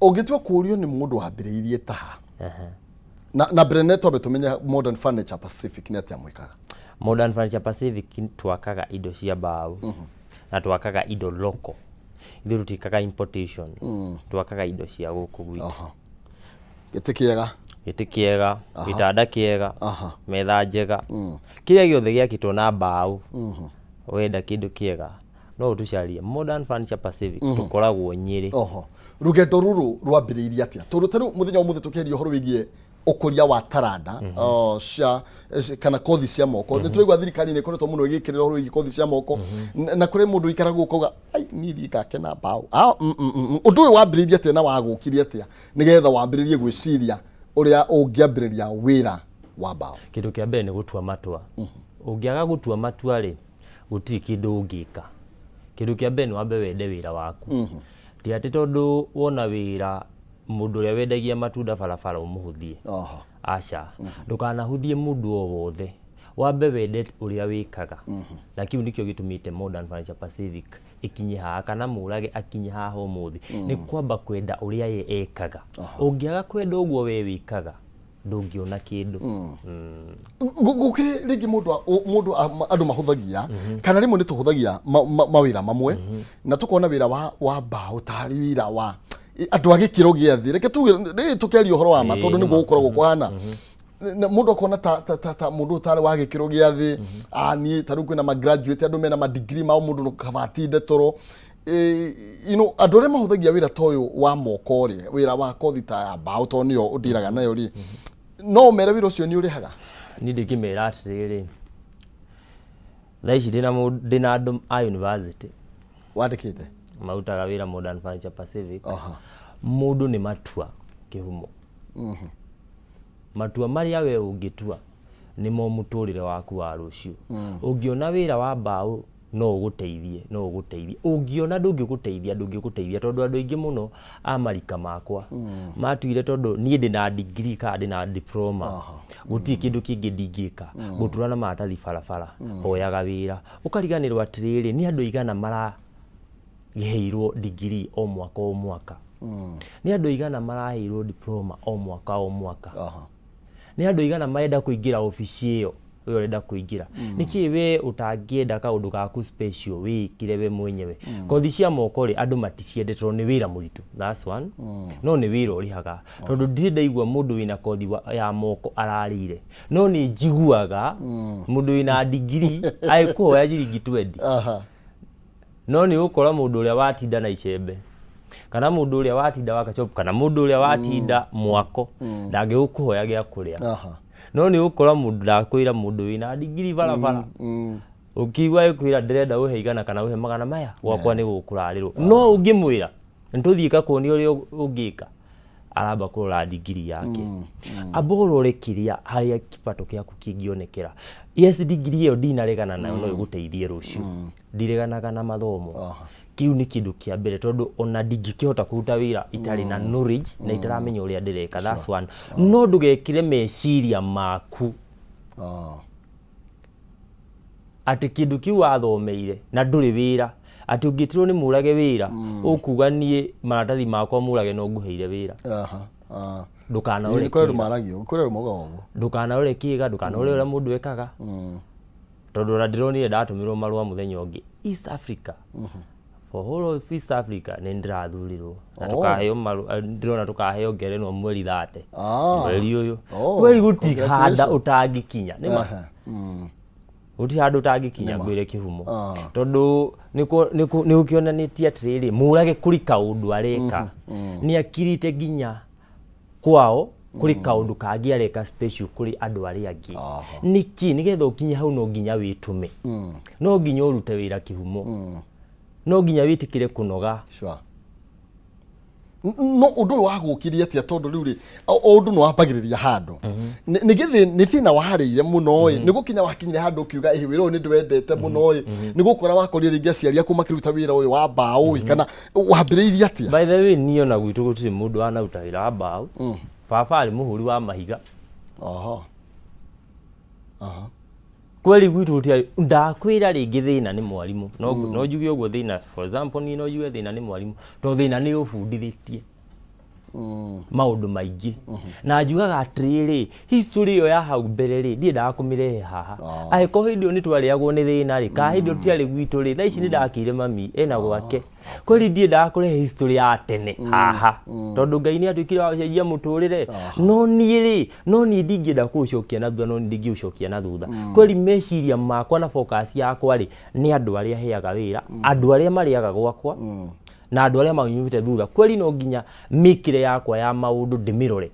Ũngĩtua kũũrio nĩ mũndũ wambĩrĩirie taha na mbere nĩ twambe tũmenye Modern Furniture Pacific nĩ atĩa mwĩkaga? Modern Furniture Pacific twakaga indo cia mbaũ na twakaga indo local. Ithuĩ tũtiĩkaga importation. Twakaga indo cia gũkũ gwitũ. Gĩtĩ kĩega. Gĩtĩ kĩega, gĩtanda kĩega, metha njega, kĩrĩa gĩothe gĩakĩtwo na mbaũ. Wenda kĩndũ kĩega no ũtũcarie Modern Furniture Pacific, tũkoragwo Nyĩrĩ. Oho, rũgendo rũrũ rwambĩrĩirie atĩa? Tondũ ta rĩu mũthenya wa ũmũthĩ tũkĩaria ũhoro wĩgiĩ ũkũria wa taranda cia kana kothi cia moko, nĩ tũraigua thirikari nĩ ĩkoretwo mũno ĩgĩkĩrĩra ũhoro wĩgiĩ kothi cia moko, na kũrĩ mũndũ ũikaraga ũkauga, "Ai, niĩ thiĩ ngake na mbaũ." Ah, Ũndũ ũyũ wambĩrĩirie atĩa na wagũkirie atĩa nĩgetha wambĩrĩrie gwĩciria ũrĩa ũngĩambĩrĩria wĩra wa mbaũ? Kĩndũ kĩa mbere nĩ gũtua matua. Ũngĩaga gũtua matua rĩ, gũtirĩ kĩndũ ũngĩka. Kĩndũ kĩa mbere nĩ wambe wende wĩra waku. Ti atĩ tondũ wona wĩra mũndũ ũrĩa wendagia matunda barabara ũmũhũthie. Aca, ndũkanahũthie mũndũ o wothe, wambe wende ũrĩa wĩkaga. Na kĩu nĩkĩo gĩtũmĩte Modern Furniture Pacific ĩkinye haha kana Mũrage akinye haha ũmũthĩ, nĩ kwamba kwenda ũrĩa ye ekaga. Ũngĩaga kwenda ũguo we wĩkaga, ndũngĩona kĩndũ. Gũkĩrĩ rĩngĩ mũndũ mũndũ andũ mahũthagia, kana rĩmwe nĩ tũhũthagia mawĩra mamwe na tũkona wĩra wa mbaũ tarĩ wĩra wa andũ a gĩkĩro gĩa thĩ. Reke tuge rĩrĩ, tũkĩaria ũhoro wa ma, tondũ nĩguo gũkoragwo kũhana. Na mũndũ akona ta mũndũ ũtarĩ wa gĩkĩro gĩa thĩ, ah, niĩ ta rĩu kwĩna ma graduate, andũ mena ma degree mao, mũndũ no kaba atinde toro. Andũ arĩa mahũthagia wĩra ta ũyũ wa moko rĩ, wĩra wa kothi ta ya mbaũ, tondũ nĩyo ũndiraga nayo rĩ, no ũmere wĩra ũcio nĩ ũrĩhaga? Niĩ ndingĩmera atĩrĩrĩ, thaa ici ndĩna andũ a university wandĩkĩte marutaga wĩra Modern Furniture Pacific. Mũndũ nĩ matua kĩhumo. Matua marĩa we ũngĩtua nĩmo mũtũrĩre waku wa rũciũ. Ũngĩona wĩra wa mbaũ no ũgũteithie, no ũgũteithie. Ũngĩona ndũngĩgũteithia, ndũngĩgũteithia, tondũ andũ aingĩ mũno a marika makwa matuire tondũ niĩ ndĩna degree kana ndĩna diploma, gũtirĩ kĩndũ kĩngĩ ndingĩka, ngũtura na maratathi barabara hoyaga wĩra. Ũkariganĩrwo atĩrĩrĩ, nĩ andũ aigana maraheirwo degree o mwaka o mwaka, nĩ andũ aigana maraheirwo diploma o mwaka o mwaka, nĩ andũ aigana marenda kũingĩra obici ĩyo we ũrenda kũingĩra. Nĩkĩ we ũtangĩenda kaũndũ gaku special wĩĩkĩre we mwenyewe? Kothi cia moko rĩ, andũ maticiendete tondũ nĩ wĩra mũritũ, that's one, no nĩ wĩra ũrĩhaga, tondũ ndirĩ ndaigua mũndũ wĩna kothi ya moko ararĩire, no nĩ njiguaga mũndũ wĩna degree agĩkũhoya ciringi 20. No nĩ ũgũkora mũndũ ũrĩa watinda na icembe kana mũndũ ũrĩa watinda workshop kana mũndũ ũrĩa watinda mwako ndangĩgũkũhoya gĩa kũrĩa. No nĩ ũgũkora mũndũ ndakwĩra mũndũ wĩna degree barabara ũkiigua ĩkwĩra, "Ndĩrenda ũhe 100 kana ũhe magana maya gwakwa nĩ gũkũrarĩrwo." No ũngĩmwĩra, "Nĩtũthiĩ kakuonia ũrĩa ũngĩka," aramba kũrora degree yake, amba ũrore kĩrĩa harĩa kipato gĩaku kĩngĩonekera. Yes, degree ĩyo ndinaregana nayo, no ĩgũteithie rũciũ. Ndireganaga na mathomo. Kĩu nĩ kĩndũ kĩa mbere, tondũ ona ndingĩkĩhota kũruta wĩra itarĩ na knowledge na itaramenya ũrĩa ndĩreka. That's one. No ndũgekĩre meciria maku atĩ kĩndũ kĩu wathomeire na ndũrĩ wĩra, atĩ ũngĩtirwo nĩ mũrage wĩra ũkuga, "Niĩ maratathi makwa mũrage no ngũheire wĩra." Ndũkanarore Nĩ kũrĩ andũ kĩga. Maragio kũrĩ andũ maugaga ũguo. Ndũkanarore kĩga, ndũkanarore ũrĩa mũndũ ekaga, tondũ ona ndĩronire ndatũmĩrwo marũa mũthenya ũngĩ East Africa, for whole of East Africa, nĩ ndĩrathurirwo na tũkaheo marũa, ndĩrona tũkaheo ngerenwa mweri 30 mweri ũyũ. Kweri gũtirĩ handa Congratulations. ũtangĩkinya nĩma. Gũtirĩ handũ ũtangĩkinya, ngwĩre kĩhumo, tondũ nĩ gũkĩonanĩtie atĩrĩrĩ, mũrage kũrĩ kaũndũ areka, nĩ akirĩte nginya kwao kũrĩ kaũndũ kangĩ areka special kũrĩ andũ arĩa angĩ. Nĩkĩ? Nĩgetha ũkinye hau no nginya wĩtũme, no nginya ũrute wĩra kĩhumo, no nginya wĩtĩkĩre kũnoga. Sure. No ũndũ ũyũ wagũkirie atĩa? Tondũ rĩu rĩ, o ũndũ nĩ wambagĩrĩria handũ. Nĩ gĩthĩ nĩ thĩna warĩire mũno ĩ, nĩ gũkinya wakinyire handũ ũkiuga, "Ĩ, wĩra ũyũ nĩ ndĩwendete mũno ĩ"? Nĩ gũkora wakorire rĩngĩ aciari aku makĩruta wĩra ũyũ wa mbaũ ĩ, kana wambĩrĩirie atĩa? By the way, niĩ ona gwitũ gũtirĩ mũndũ wanaruta wĩra wa mbaũ. Baba arĩ mũhũri wa mahiga. Oho. Aha. Kweli gwitũ gũtiarĩ. Ndakwĩra rĩngĩ, thĩna nĩ mwarimũ. No njuge ũguo, thĩna, for example, niĩ no njuge thĩna nĩ mwarimũ, tondũ thĩna nĩ ũbundithĩtie maũndũ maingĩ. Na njugaga atĩrĩrĩ, history ĩyo ya hau mbere rĩ, ndiendaga kũmĩrehe haha. Angĩkorwo hĩndĩ ĩyo nĩ twarĩagwo nĩ thĩna rĩ, kana hĩndĩ ĩyo tũtiarĩ gwitũ rĩ, thaa ici nĩ ndakĩire mami ena gwake. Kweli ndiendaga kũrehe history ya tene haha, tondũ Ngai nĩ atuĩkire wa gũcenjia mũtũrĩre. No niĩ rĩ, no niĩ ndingĩenda kũũcokia na thutha, no niĩ ndingĩũcokia na thutha. Kweli meciria makwa na focus yakwa rĩ, nĩ andũ arĩa heaga wĩra, andũ arĩa marĩaga gwakwa, na andũ arĩa maumĩte thutha. Kweli no nginya mĩkĩre yakwa ya maũndũ ndĩmĩrore.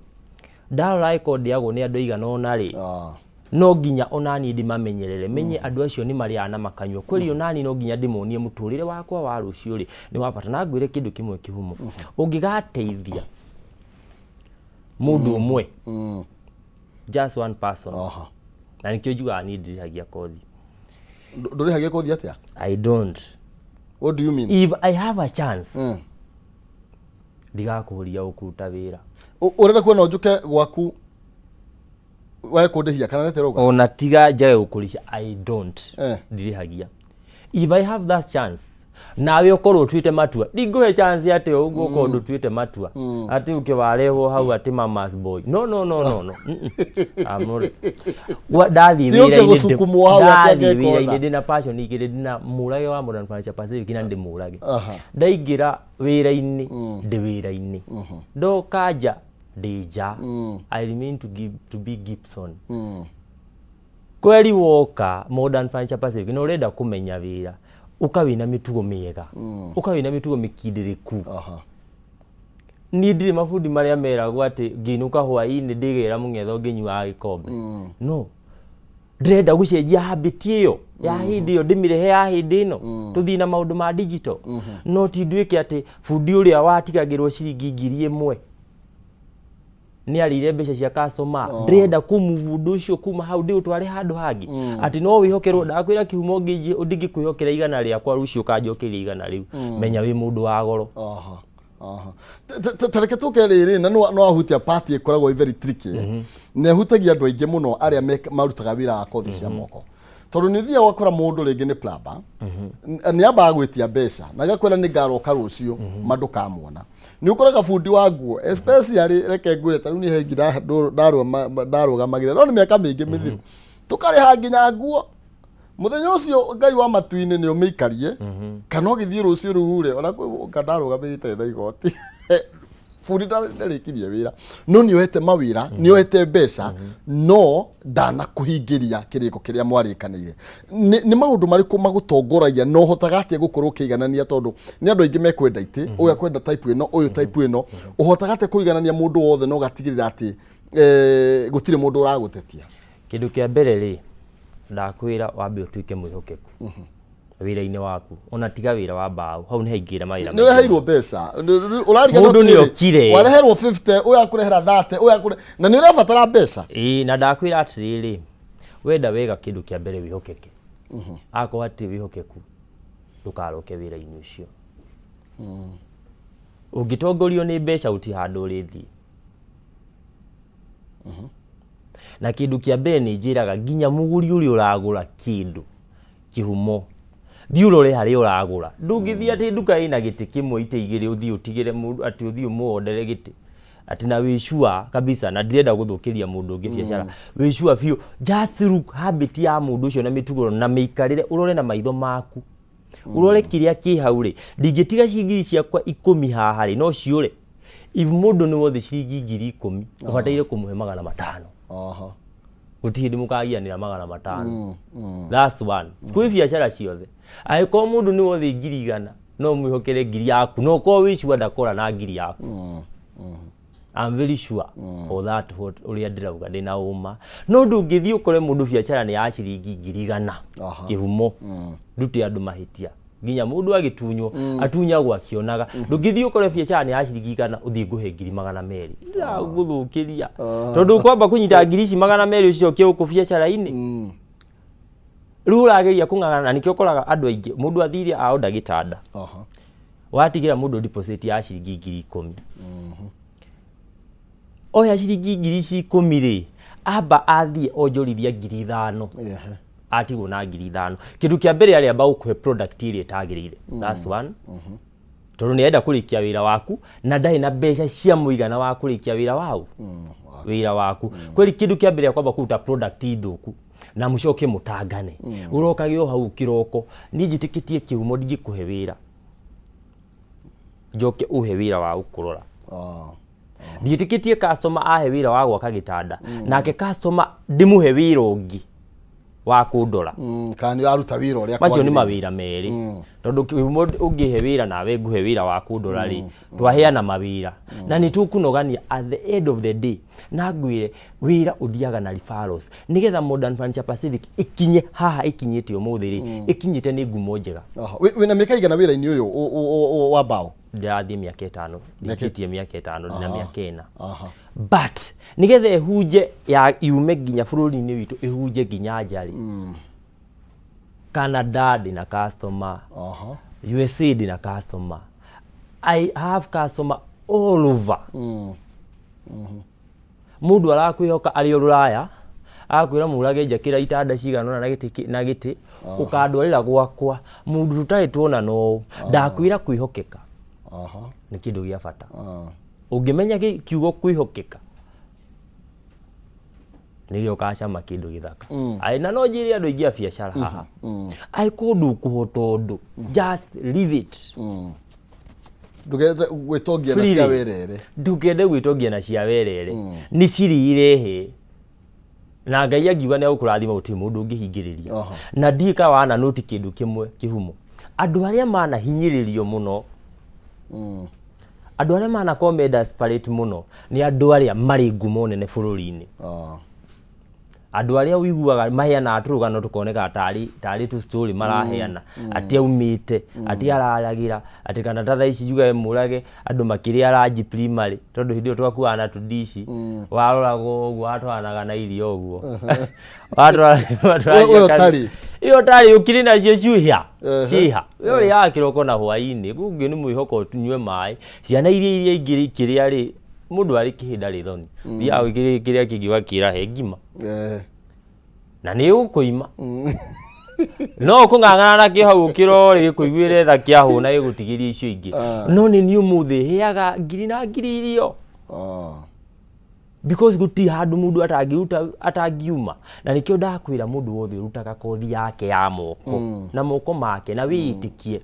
Ndarora angĩkorwo ndĩagwo nĩ andũ aigana ũna rĩ, no nginya onaniĩ ndĩmamenyerere, menye andũ acio nĩ marĩaga na makanyua. Kweli onaniĩ no nginya ndĩmonie mũtũrĩre wakwa wa rũciũ rĩ nĩ wa bata. Na ngwĩre kĩndũ kĩmwe kĩhumo, ũngĩgateithia mũndũ ũmwe, just one person, na nĩkĩo njugaga niĩ ndirĩhagia kothi. Ndũrĩhagia kothi atĩa? I don't. What do you mean? If I have a chance, ndigakũria ũkũruta wĩra. Ũrenda kuona ũnjũke gwaku wae kũndĩhia kana nĩatĩa ũrauga? Ona tiga njage gũkũrĩhia, I don't. Ndirĩhagia. If I have that chance, nawe ũkorwo ũtuĩte matua, ndingũhe chance atĩ o ũguo ũkorwo ndũtuĩte matua atĩ ũke warehwo hau atĩ mama's boy. No, no, no, no, no. I'm not. Ndathiĩ Ti ũke wĩra-inĩ gũsukumwo hau atĩ ndathiĩ angĩkona. wĩra-inĩ ndĩna passion igĩrĩ, ndĩna mũrage wa Modern Furniture Pacific na ndĩmũrage. Ndaingĩra wĩra-inĩ, ndĩ wĩra-inĩ. Ndoka nja, ndĩ nja. I remain to be Gibson. Kweri woka Modern Furniture Pacific na ũrenda kũmenya wĩra, ũka wĩna mĩtugo mĩega, ũka wĩna mĩtugo mĩkindĩrĩku. Niĩ ndirĩ mabundi marĩa meragwo atĩ ngĩinũka hwaĩ-inĩ ndĩgĩra mũng'etho ngĩnyuaga gĩkombe. No ndĩrenda gũcenjia habit ĩyo ya hĩndĩ ĩyo, ndĩmĩrehe ya hĩndĩ ĩno, tũthiĩ na maũndũ ma digital. No ti nduĩke atĩ bundi ũrĩa watigagĩrwo ciringi 1000 nĩ arĩire mbeca cia customer. Ndĩrenda kũmove ũndũ ũcio kuma hau ndĩũtware handũ hangĩ, atĩ no wĩhokerwo. Ndakwĩra kĩhumo, ndingĩkwĩhokera 100 rĩakwa rũciũ ũkanjokeria 100 rĩu, menya wĩ mũndũ wa goro. Aha. Aha. Ta reke tũke rĩrĩ na no ahutia part ĩkoragwo ĩ very tricky, na ĩhutagia andũ aingĩ mũno arĩa marutaga wĩra wa kothi cia moko, tondũ nĩ ũthiaga ũgakora mũndũ rĩngĩ nĩ plumber, nĩ ambaga gwĩtia mbeca na agakwĩra nĩ ngaroka rũciũ, ma ndũkamwona. Nĩ ũkoraga bundi wa nguo especially, reke ngwĩre, ta rĩu niĩ he ingĩ ndarũgamagĩrĩra, no nĩ mĩaka mĩingĩ mĩthiru, tũkarĩha nginya nguo mũthenya ũcio Ngai wa matu-inĩ nĩ ũmĩikarie kana ũgĩthiĩ rũciũ rũu rĩ, ona kwĩ ndarũgamĩrĩte na igoti, bundi ndarĩkirie wĩra, no nĩ oete mawĩra, nĩ oete mbeca, no ndanakũhingĩria kĩrĩko kĩrĩa mwarĩkanĩire. Nĩ maũndũ marĩkũ magũtongoragia na ũhotaga atĩa gũkorwo ũkĩiganania, tondũ nĩ andũ aingĩ mekwenda itĩ, ũyũ akwenda type ĩno, ũyũ type ĩno, ũhotaga atĩa kũiganania mũndũ wothe na ũgatigĩrĩra atĩ gũtirĩ mũndũ ũragũtetia? Kĩndũ kĩa mbere rĩ, ndakwĩra wambe ũtuĩke mwĩhokeku wĩra-inĩ waku, ona tiga wĩra wa mbaũ, hau nĩ haingĩra mawĩra Nĩ ũreheirwo mbeca. Ũrarigana Mũndũ nĩ okire. Wareherwo 50, ũyũ akũrehera 30, ũyũ akũre na nĩ ũrabatara mbeca. Ĩĩ, na ndakwĩra atĩrĩrĩ, wenda wega, kĩndũ kĩa mbere wĩhokeke. Akorwo hatirĩ wĩhokeku, ndũkaroke wĩra-inĩ ũcio. Ũngĩtongorio nĩ mbeca, gũtirĩ handũ ũrĩthiĩ. Na kĩndũ kĩa mbere nĩ njĩraga nginya mũgũri ũrĩa ũragũra kĩndũ kĩhumo, thiĩ ũrore harĩa ũragũra. Ndũngĩthiĩ atĩ nduka ĩna gĩtĩ kĩmwe, itĩ igĩrĩ, ũthiĩ ũtigĩre mũndũ atĩ ũthiĩ ũmũondere gĩtĩ atĩ na wĩ sure kabisa, na ndirenda gũthũkĩria mũndũ ũngĩ biacara, wĩ sure biũ. Just look habit ya mũndũ ũcio na mĩtugo na mĩikarĩre, ũrore na maitho maku, ũrore kĩrĩa kĩ hau rĩ. Ndingĩtiga ciringi ciakwa 10 haha rĩ, no ciũre. If mũndũ nĩ wothe ciringi 10,000, ũbataire kũmũhe 500. Gũtirĩ hĩndĩ mũkagianĩra 500. That's one. Kwĩ biacara ciothe, angĩkorwo mũndũ nĩ wothe 100,000, no mwĩhokere ngiri yaku, no ũkorwo wĩ sure ndakora na ngiri yaku. I'm very sure of that. What ũrĩa ndĩrauga ndĩna ũma. No ndũngĩthiĩ ũkore mũndũ biacara nĩ ya ciringi 100,000. Kĩhumo, ndute andũ mahĩtia, nginya mũndũ agĩtunywo atunyagwo akĩonaga. Ndũngĩthiĩ ũkore biacara nĩ ya ciringi 100, ũthiĩ ngũhe 200,000, ndĩragũthũkĩria, tondũ ũkwamba kũnyita ngiri ici 200 ũcicokie gũkũ biacara-inĩ. Rĩu ũrageria kũng'ang'ana, na nĩkĩo ũkoraga andũ aingĩ mũndũ athire aonda gĩtanda, watigĩra mũndũ deposit ya ciringi 10,000. Oya ciringi ngiri ici 10 rĩ, amba athiĩ onjorithia 5,000. Atigwo na 5,000. Kĩndũ kĩa mbere, arĩamba gũkũhe product ĩrĩa ĩtagĩrĩire. That's one, tondũ nĩ arenda kũrĩkia wĩra waku na ndarĩ na mbeca cia mũigana wa kũrĩkia wĩra wau, wĩra waku. Kweli kĩndũ kĩa mbere, kwamba kũruta product thũku na mũcoke mũtangane, ũrokage o hau kĩroko. Niĩ njĩtĩkĩtie kĩhumo, ndingĩkũhe wĩra njoke ũhe wĩra wa gũkũrora. Ndiĩtĩkĩtie customer ahe wĩra wa gwaka gĩtanda, nake customer ndĩmũhe wĩra ũngĩ wa kũndora. Kana nĩ ũraruta wĩra ũrĩa Macio nĩ kwagĩrĩire. Mawĩra merĩ, tondũ kĩhumo ũngĩhe wĩra nawe ngũhe wĩra wa kũndora rĩ, twaheana mawĩra na nĩ tũkũnogania at the end of the day. Na ngwĩre, wĩra ũthiaga na referrals. Nĩgetha Modern Furniture Pacific ĩkinye haha ĩkinyĩte ũmũthĩ rĩ, ĩkinyĩte nĩ ngumo njega. Aha. Wĩna mĩaka igana wĩra-inĩ ũyũ wa mbaũ? Ndĩrathiĩ mĩaka 5, ndĩkĩtie mĩaka 5, ndĩna mĩaka 4. But nĩgetha ĩhunje ya yume nginya bũrũri-inĩ witũ, ĩhunje nginya nja rĩ, Canada ndĩna customer, USA ndĩna customer, I have customer all over. Mũndũ arakwĩhoka arĩ o rũraya, agakwĩra mũrage njakĩra itanda cigana ũna na gĩtĩ na gĩtĩ ũkandwarĩra gwakwa, mũndũ tũtarĩ tuona no ndakwĩra. Kwĩhokeka nĩ kĩndũ gĩa bata. Ũngĩmenya kiugo kwĩhokeka, nĩrĩo ũgacama kĩndũ gĩthaka. Aĩ, na no njĩre andũ aingĩ a biacara haha, angĩkorwo ndũkũhota ũndũ, just leave it. Ndũgende gwĩtongia na Freely. cia werere. Ndũkende gwĩtongia na cia werere, nĩ ciri irehe na Ngai angiuga nĩ agũkũrathima, gũtirĩ mũndũ ũngĩhingĩrĩria. Na ndiĩ ka wana nũti kĩndũ kĩmwe kĩhumo, andũ arĩa manahinyĩrĩrio mũno, andũ arĩa manakorwo me desperate mũno, nĩ andũ arĩa marĩ ngumo nene bũrũri-inĩ. Andũ arĩa ũiguaga maheanaga tũrũgano tũkoneka tarĩ tũ story maraheana, atĩ aumĩte, atĩ araragĩra, atĩ kana ta thaa ici njugae mũrage andũ makĩrĩa ranji primary, tondũ hĩndĩ ĩyo twakuaga na tũndici, waroragwo ũguo, watwaranaga na irio ũguo. Ũyũ ũtarĩ. Ĩyo ũtarĩ ũkĩrĩ nacio ciũhĩa ciĩha, we ũrĩaga kĩroko na hwaĩ-inĩ, kũngĩ nĩ mwĩhoko ũnyue maĩ. Ciana iria ingĩ ikĩrĩa rĩ, mũndũ arĩ kĩhĩ ndarĩ thoni, thiaga kĩrĩa kĩrĩa kĩngĩ ũgakĩra he ngima na nĩ ũkũima, no ũkũng'ang'ana nakĩo hau ũkĩrore gĩkũiguĩre tha kĩahũna gĩgũtigĩrie icio ingĩ. No nĩ niĩ ũmũthĩ heaga ngiri na ngiri irio, because gũtirĩ handũ mũndũ atangĩruta atangiuma. Na nĩkĩo ndakwĩra, mũndũ wothe ũrutaga kothi yake ya moko na moko make na wĩĩtĩkie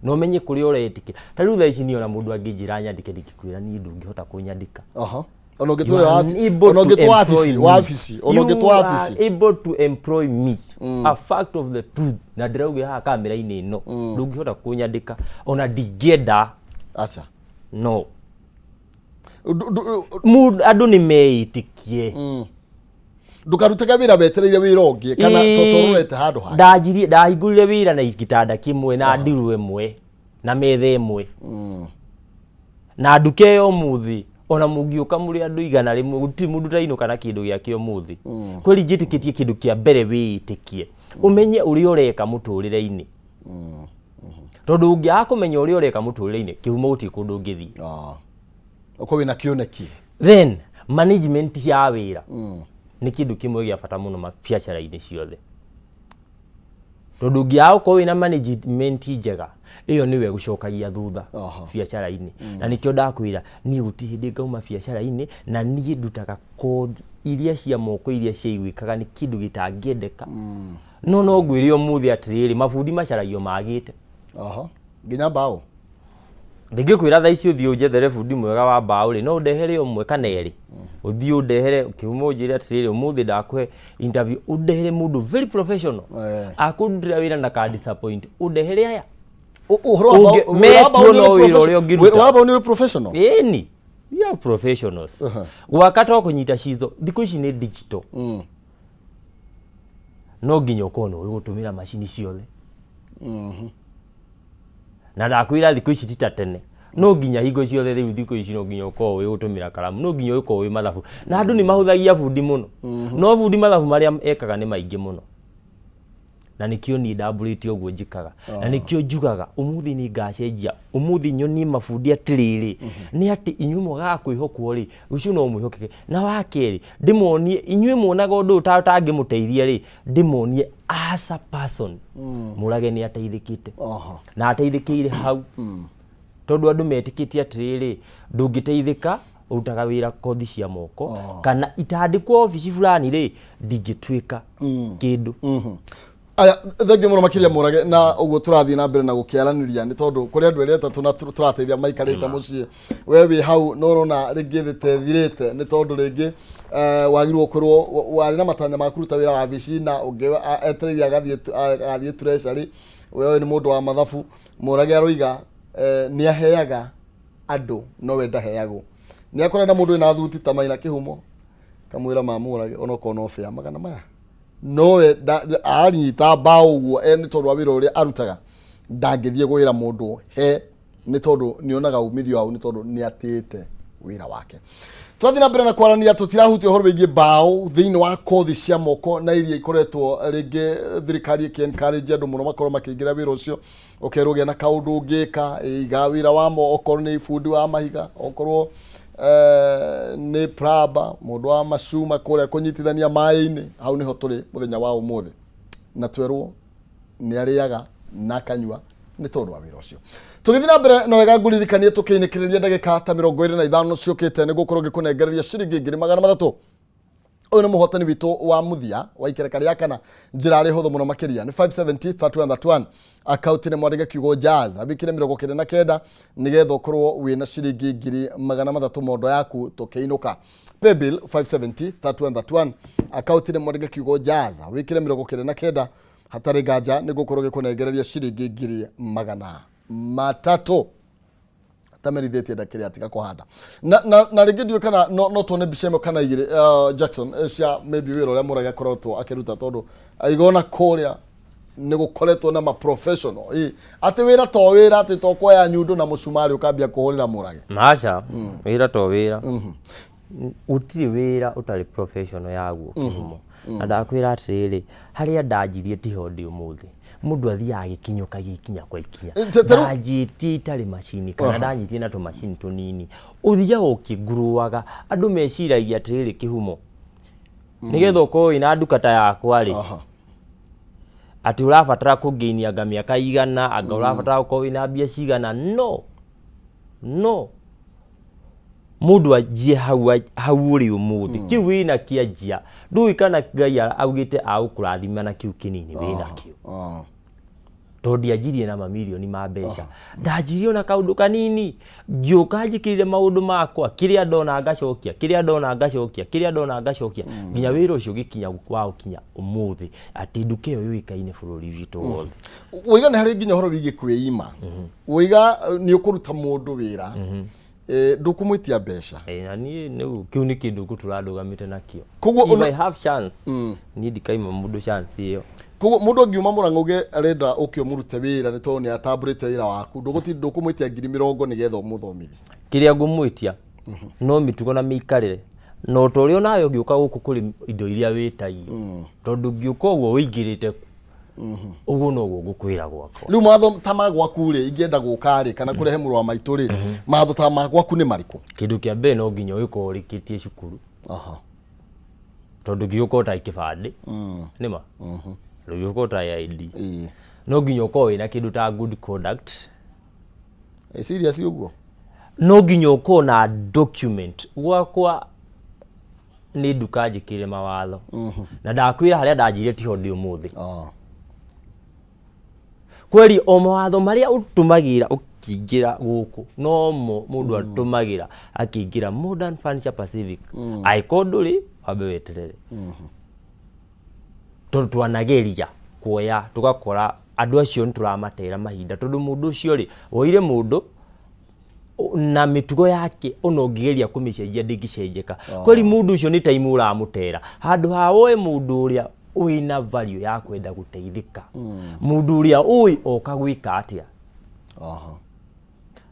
na ũmenye kũrĩa ũretĩkĩra. Ta rĩu thaa ici niĩ ona mũndũ angĩnjĩra nyandĩke, ndingĩkwĩra niĩ ndũngĩhota kũnyandĩka. Ona ũngĩtwĩra ona ũngĩtwo wabici, wabici, ona ũngĩtwo wabici. Able to employ me, a fact of the truth, na ndĩrauga haha kamera-inĩ ĩno, ndũngĩhota kũnyandĩka, ona ndingĩenda. Aca. No andũ nĩ meĩtĩkie. Ndũkarutage wĩra wetereire wĩra ũngĩ kana tũrorete handũ hangĩ. Ndanjirie, ndahingũrire wĩra na gĩtanda kĩmwe na ndiru ĩmwe na metha ĩmwe na nduka ĩyo. Ũmũthĩ ona mũngĩũka mũrĩ andũ 100, gũtirĩ mũndũ ũtainũka na kĩndũ gĩake ũmũthĩ. Kweri njĩtĩkĩtie kĩndũ kĩa mbere, wĩĩtĩkie, ũmenye ũrĩa ũreka mũtũrĩre-inĩ, tondũ ũngĩaga kũmenya ũrĩa ũreka mũtũrĩre-inĩ, kĩhumo, gũtirĩ kũndũ ũngĩthiĩ. Ũkorwo wĩna kĩoneki. Then management ya wĩra nĩ kĩndũ kĩmwe gĩa bata mũno mabiacara-inĩ ciothe, tondũ ũngĩaga gũkorwo wĩna management njega, ĩyo nĩwe ĩgũcokagia thutha biacara-inĩ. Na nĩkĩo ndakwĩra niĩ gũtirĩ hĩndĩ ngauma biacara-inĩ, na niĩ ndutaga kothi iria cia moko iria ciaiguĩkaga nĩ kĩndũ gĩtangĩendeka. No ngwĩre ũmũthĩ atĩrĩrĩ, mabundi macaragio magĩte. Nginya mbaũ. Ndingĩkwĩra thaa ici ũthiĩ ũnjethere bundi mwega wa mbaũ rĩ, no ũndehere ũmwe kana erĩ, ũthiĩ ũndehere kĩhumo, ũnjĩre atĩrĩrĩ, ũmũthĩ ndakũhe interview, ũndehere mũndũ very professional akũndutĩra wĩra na ka disappoint, ũndehere aya. Ũhoro wa mbaũ, wĩra wa mbaũ Metuo nĩ no ũrĩ wĩra ũrĩa ũngĩruta. Wĩra wa mbaũ nĩ ũrĩ professional. Ĩni, we are professionals. Gwaka to kũnyita cizo, thikũ ici nĩ digital. No nginya ũkorwo nĩ ũĩ gũtũmĩra macini ciothe. Na ndakwĩra thikũ ici ti ta tene, no nginya hingo ciothe, rĩu thikũ ici no nginya ũkorwo ũĩ gũtũmĩra karamu, no nginya ũkorwo wĩ mathabu. Na andũ nĩ mahũthagia bundi mũno, no bundi mathabu marĩa ekaga nĩ maingĩ mũno. Na nĩkĩo niĩ ndambũrĩte ũguo njĩkaga, na nĩkĩo njugaga ũmũthĩ nĩ ngacenjia, ũmũthĩ nyonie mabundi atĩrĩrĩ, nĩ atĩ inyuĩ mwagaga kwĩhokwo rĩ, rũciũ no mwĩhokeke. Na wa kerĩ, ndĩmonie inyuĩ muonaga ũndũ ũyũ ta ũtangĩmũteithia rĩ, ndĩmonie As a person, Mũrage nĩ ateithĩkĩte. Na ateithĩkĩire hau tondũ andũ metĩkĩtie atĩrĩrĩ, ndũngĩteithĩka ũrutaga wĩra kothi cia moko kana itandĩkwo obici fulani rĩ, ndingĩtuĩka kĩndũ. Aya, thengiũ mũno makĩria, Mũrage. Na ũguo tũrathiĩ na mbere na gũkĩaranĩria nĩ tondũ kũrĩ andũ erĩ atatũ na tũrateithia maikarĩte mũciĩ. We wĩ hau no ũrona rĩngĩ thĩ ta ĩthirĩte nĩ tondũ rĩngĩ wagĩrĩirwo gũkorwo warĩ na matanya ma kũruta wĩra wabici na ũngĩ etereire agathiĩ treasury. We ũyũ nĩ mũndũ wa mathabu. Mũrage aroiga nĩ aheaga andũ nowe ndaheagwo. Nĩ akora na mũndũ wĩna thuti ta Maina Kĩhumo, kamwĩra mamũrage onokorwo no bĩa magana maya, nowe aranyita mbaũ ũguo nĩ tondũ wa wĩra ũrĩa arutaga, ndangĩthiĩ gwĩra mũndũ he nĩ tondũ nĩ onaga umithio hau, nĩ tondũ nĩ atĩĩte wĩra wake. Tũrathiĩ na mbere na kwarania, tũtirahutia ũhoro wĩgiĩ mbaũ thĩinĩ wa kothi cia moko na iria ikoretwo rĩngĩ thirikari ĩkĩ encourage andũ mũno makorwo makĩingĩra wĩra ũcio. Ũkerwo ũgĩe na kaũndũ ũngĩka, iga wĩra wa mo, okorwo nĩ bundi wa mahiga, okorwo nĩ plumber, mũndũ wa macuma kũrĩa kũnyitithania maĩ-inĩ. Hau nĩho tũrĩ mũthenya wa ũmũthĩ, na twerwo nĩ arĩaga na akanyua nĩ tondũ wa wĩra ũcio. Tũgĩthiĩ na mbere, no wega ngũririkanie tũkĩinĩkĩrĩria ndagĩka ta 25 ciũkĩte nĩ gũkorwo ngĩkũnengereria ciringi 300,000. Ũyũ nĩ mũhotani witũ wa mũthia wa ikereka rĩa kana. Njĩra arĩ hũthũ mũno makĩria, nĩ 570 31 31, akaunti nĩ mwandĩke kiugo jazz, wĩkĩre 99 nĩgetha ũkorwo wĩna ciringi 300,000 mondo yaku tũkĩinũka. Paybill 570 31 31, akaunti nĩ mwandĩke kiugo jazz, wĩkĩre 99. Hatarĩ nganja nĩ gũkorwo gĩkũnengereria ciringi 300,000 tamerithĩtie ndakĩrĩ atiga kũhanda na rĩngĩ ndiũĩ kana no tuone mbica ĩmwe kana igĩrĩ, Jackson, cia maybe wĩra ũrĩa Mũrage akoretwo akĩruta, tondũ aigona kũrĩa nĩ gũkoretwo na ma professional atĩ wĩra to wĩra, atĩ to kuoya nyundo na mũcumarĩ ũkambia kũhũrĩra Mũrage. Maca, wĩra to wĩra, gũtirĩ wĩra ũtarĩ professional yaguo, kĩhumo. Na ndakwĩra atĩrĩrĩ, harĩa ndanjirie tiho ndĩ ũmũthĩ. Mũndũ athiaga agĩkinyũkagia ikinya kwa ikinya. Ndanjĩtie itarĩ macini kana ndanyitie na tũmacini tũnini, ũthiaga ũkĩnguruaga. Andũ meciragia atĩrĩrĩ, kĩhumo, nĩgetha ũkorwo wĩna nduka ta yakwa rĩ, atĩ ũrabatara kũngĩinia anga mĩaka igana, anga ũrabatara gũkorwo wĩna mbia cigana. No mũndũ anjie hau, hau ũrĩ ũmũthĩ, kĩu wĩna kĩanjia, ndũĩ kana Ngai augĩte agũkũrathima na kĩu kĩnini wĩna kĩo. Tondũ ndianjirie na mamirioni ma mbeca, ndanjirie ona kaũndũ kanini, ngĩũka njĩkĩrĩre maũndũ makwa, kĩrĩa ndona ngacokia, kĩrĩa ndona ngacokia, kĩrĩa ndona ngacokia, nginya wĩra ũcio ũgĩkinya wa ũkinya ũmũthĩ atĩ nduka ĩyo yũĩkaine bũrũri witũ wothe. Wĩiga nĩ harĩ nginya ũhoro wĩgiĩ kwĩima. Wĩiga nĩ ũkũruta mũndũ wĩra, ndũkũmwĩtia mbeca. Na niĩ nĩu kĩu nĩ kĩndũ ngũtũra ndũgamĩte nakĩo. Koguo If I have chance, niĩ ndikaima mũndũ chance ĩyo. Koguo mũndũ angiuma Mũrang'a uge arenda ũke ũmũrute wĩra nĩ tondũ nĩ atambũrĩte wĩra waku, ndũkũmwĩtia 40,000 nĩgetha ũmũthomithie? Kĩrĩa ngũmwĩtia no mĩtugo na mĩikarĩre, na ũta ũrĩa onawe ũgĩũka gũkũ kũrĩ indo iria wĩtagio, tondũ ngĩũka ũguo ũingĩrĩte ku ũguo noguo ngũkwĩra gwakwa. Rĩu mawatho ta ma gwaku rĩ, ingĩenda gũka rĩ, kana kũrehe mũrũ wa maitũ rĩ, mawatho ta ma gwaku nĩ marĩkũ? Kĩndũ kĩa mbere, no nginya ũgĩkorwo ũrĩkĩtie cukuru, tondũ ngĩũka ũtarĩ kĩbandĩ nĩma, ndũngĩũka ũtarĩ ID. No nginya ũkorwo wĩna kĩndũ ta good conduct. Serious ũguo? No nginya ũkorwo na document. Gwakwa nĩ nduka njĩkĩre mawatho, na ndakwĩra harĩa ndanjire tiho ndĩ ũmũthĩ. Kweri o mawatho marĩa ũtũmagĩra ũkĩingĩra gũkũ nomo mũndũ atũmagĩra akĩingĩra Modern Furniture Pacific. Angĩkorwo ndũrĩ, wambe weterere, tondũ twanageria kuoya tũgakora andũ acio nĩ tũramatera mahinda, tondũ mũndũ ũcio rĩ woire mũndũ na mĩtugo yake, ona ũngĩgeria kũmĩcenjia ndĩngĩcenjeka. Kweri mũndũ ũcio nĩ time ũramũtera, handũ ha woe mũndũ ũrĩa wĩna value ya kwenda gũteithĩka, mũndũ ũrĩa ũĩ oka gwĩka atĩa.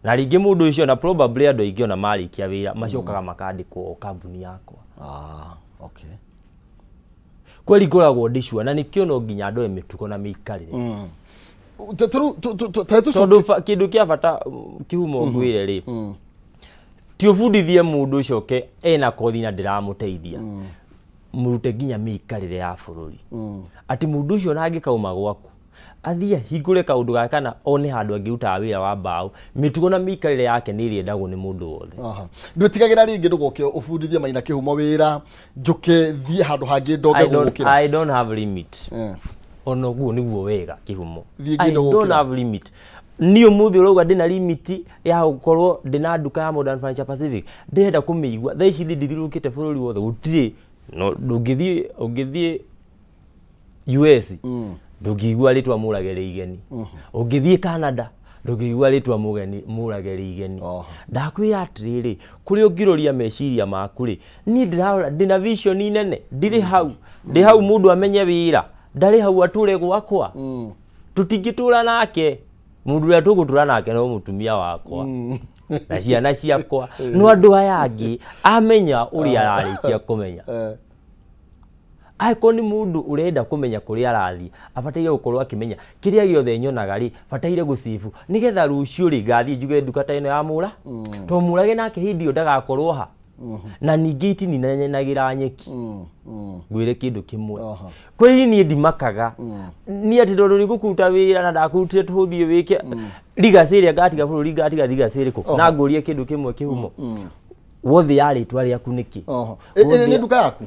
Na rĩngĩ mũndũ ũcio, na probably andũ aingĩ ona marĩkia wĩra macokaga makandĩkwo o kambuni yakwa. Ah, okay. Kweri ngoragwo ndĩ sure, na nĩkĩo no nginya ndoe mĩtugo na mĩikarĩre. Tondũ kĩndũ kĩa bata, kĩhumo ngwĩre rĩ, ti ũbundithie mũndũ ũcoke ena kothi na ndĩramũteithia. Mũrute nginya mĩikarĩre ya bũrũri, atĩ mũndũ ũcio ona angĩkauma gwaku athiĩ ahingũre kaũndũ gake kana one handũ angĩrutaga wĩra wa mbaũ, mĩtugo na mĩikarĩre yake nĩ ĩrĩendagwo nĩ mũndũ wothe. Aha. Ndwĩtigagĩra rĩngĩ ndũgoke ũbundithie Maina Kĩhumo wĩra, njũke thiĩ handũ hangĩ ndonge gũgũkĩra? I don't have limit. Ona ũguo nĩguo wega, Kĩhumo. Thiĩ I nginya don't gũkĩra. have limit. Niĩ ũmũthĩ ũrauga ndĩna limit ya gũkorwo ndĩna nduka ya Modern Furniture Pacific, ndĩrenda kũmĩigua thaa ici. Thiĩ ndithiũrũrũkĩte bũrũri wothe, gũtirĩ no ndũngĩthiĩ. Ũngĩthiĩ US, ndũngĩigua rĩtwa Mũrage rĩ igeni. Ũngĩthiĩ Canada, ndũngĩigua rĩtwa mũgeni Mũrage rĩ igeni. Ndakwĩra atĩrĩrĩ, kũrĩa ũngĩroria meciria maku rĩ, niĩ ndĩrarora ndĩna vision nene. Ndirĩ hau, ndĩ hau mũndũ amenye wĩra, ndarĩ hau atũre gwakwa. Tũtingĩtũra nake. Mũndũ ũrĩa tũgũtũra nake no mũtumia wakwa na ciana ciakwa. No andũ aya angĩ, amenya ũrĩa ararĩkia kũmenya, angĩkorwo nĩ mũndũ ũrenda kũmenya kũrĩa arathiĩ, abataire gũkorwo akĩmenya kĩrĩa gĩothe nyonaga rĩ, bataire gũcibu nĩgetha rũciũ rĩ, ngathiĩ njuge nduka ta ĩno ya mũra, to Mũrage nake hĩndĩ ĩyo ndagakorwo ha. Na ningĩ itininanagĩra nyeki. Ngwĩre kĩndũ kĩmwe, kweli niĩ ndimakaga niĩ atĩ tondũ nĩ ngũkũruta wĩra na ndakũrutire tũthiĩ wĩke legacy ĩrĩa ngatiga bũrũri, ngatiga legacy ĩrĩkũ? Na ngũrie kĩndũ kĩmwe, Kĩhumo, wothe ya rĩtwa rĩaku nĩkĩ? Oho. Ĩrĩa nĩ nduka yaku?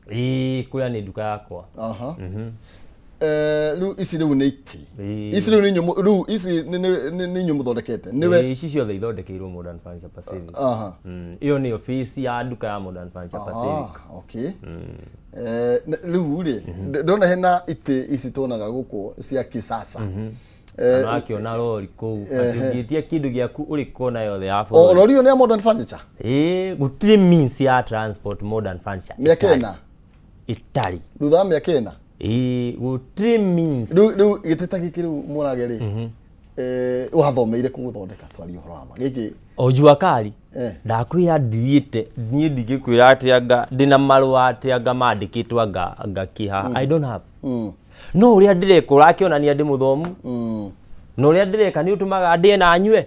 Ĩĩ, kũrĩa nĩ nduka yakwa. Aha. Rĩu ici rĩu nĩ itĩ? Ĩĩ. Ici rĩu nĩ inyuĩ rĩu ici nĩ inyuĩ mũthondekete nĩwe? Ĩĩ, ici ciothe ithondekeirwo Modern Furniture Pacific. Ĩyo nĩ office ya nduka ya Modern Furniture Pacific. Ah, okay. Rĩu rĩ, ndona hena itĩ ici tuonaga gũkũ cia kisasa. Kana akĩona rori kũu atĩ ũngĩtia kĩndũ gĩaku ũrĩ kona yothe ya O bũrũri. Rori ĩyo nĩ ya Modern Furniture? Ĩĩ, gũtirĩ means ya transport Modern Furniture Mĩaka ĩtarĩ. 4. Ĩtarĩ. Thutha wa mĩaka 4. Ĩĩ, gũtirĩ means. Rĩu gĩtĩ ta gĩkĩ rĩu, Mũrage rĩ, wathomeire kũgũthondeka? Twarie ũhoro wa ma, gĩkĩ. O jua kali. Ndakwĩra ndithiĩte niĩ, ndingĩkwĩra atĩ anga ndĩna marũa, atĩ anga mandĩkĩtwo, anga kĩhaha. I don't have. No ũrĩa ndĩreka ũrakĩonania ndĩ mũthomu, na ũrĩa ndĩreka nĩ ũtũmaga ndĩe na nyue.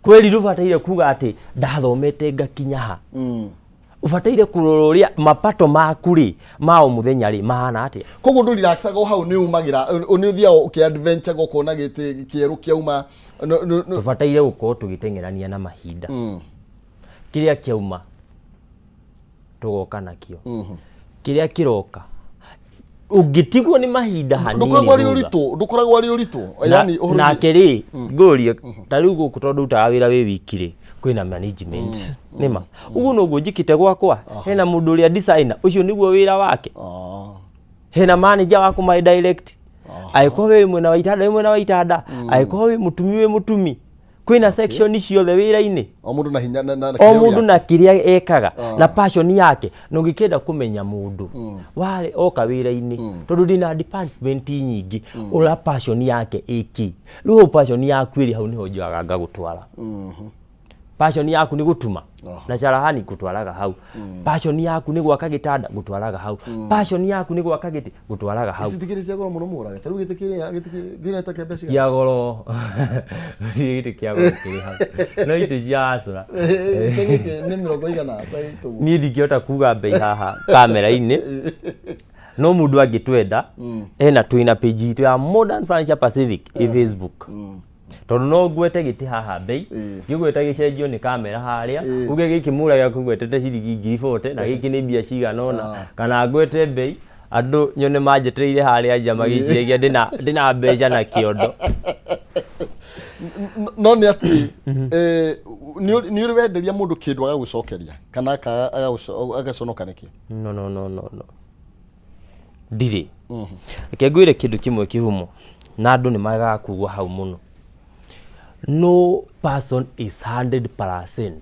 Kweri ndũbataire kuga atĩ ndathomete ngakinya ha. Ũbataire kũrora ũrĩa mapato maku rĩ ma o mũthenya rĩ mahana atĩa. Koguo ndũrelaxaga o hau, nĩ umagĩra, nĩ ũthiaga ũkĩ adventure, ũkona gĩtĩ kĩerũ kĩauma Tũbataire gũkorwo tũgĩteng'erania na mahinda. Kĩrĩa kĩauma tũgoka nakĩo, kĩrĩa kĩroka ũngĩtigwo nĩ mahinda hanini Ndũkoragwo arĩ thutha. ũritũ, ndũkoragwo arĩ ũritũ yani ũhoro Nake rĩ, ngũrie ta rĩu gũkũ, tondũ ndutaga wĩra wĩ wiki rĩ, kwĩna management nĩma ũguo noguo njĩkĩte gwakwa. Hena mũndũ ũrĩa designer, ũcio nĩguo wĩra wake. Hena manager wa kũmaĩ direct. Angĩkorwo wĩ mwena wa itanda, wĩ mwena wa itanda. Angĩkorwo wĩ mũtumi, wĩ mũtumi. Kwĩna section ciothe wĩra-inĩ. O mũndũ na hinya na O kĩheo mũndũ gĩake. Na kĩrĩa ekaga na passion yake. Na ũngĩkĩenda kũmenya mũndũ warĩ oka wĩra-inĩ, tondũ ndĩna department nyingĩ, ũrĩa passion yake ĩkĩ, rĩu hau passion yaku ĩrĩ hau nĩho njoyaga ngagũtwara. Passion yaku nĩ gũtuma na carahani, ngũtwaraga hau. Passion yaku nĩ gwaka gĩtanda, ngũtwaraga hau. Passion yaku nĩ gwaka gĩtĩ, ngũtwaraga hau. Ici tikĩrĩ cia goro mũno, Mũrage. Ta rĩu gĩtĩ kĩrĩa, gĩtĩ kĩrĩa ta kĩa mbeca cigana? Kĩa goro, gũtirĩ gĩtĩ kĩa goro kĩrĩ hau, no itĩ cia acũra. Gĩtĩ gĩkĩ nĩ mĩrongo igana ta ũguo? Niĩ ndingĩhota kuga mbei haha kamera-inĩ, no mũndũ angĩtwenda, ena twĩna page itũ ya Modern Furniture Pacific ĩ Facebook, tondũ no ngwete gĩtĩ haha mbei, ngĩgweta gĩcenjio nĩ kamera harĩa, uge gĩkĩ Mũrage akũgwetete ciringi 40,000 na gĩkĩ nĩ mbia cigana ũna, kana ngwete mbei andũ nyone manjetereire harĩa nja magĩciragia ndĩna mbeca na kĩondo. No nĩ atĩ nĩ ũrĩ wenderia mũndũ kĩndũ agagũcokeria kana agaconoka nĩkĩ? No, no, no, no, no, ndirĩ. Reke ngwĩre kĩndũ kĩmwe, Kĩhumo, na andũ nĩ magaga kugua hau mũno. No person is 100%.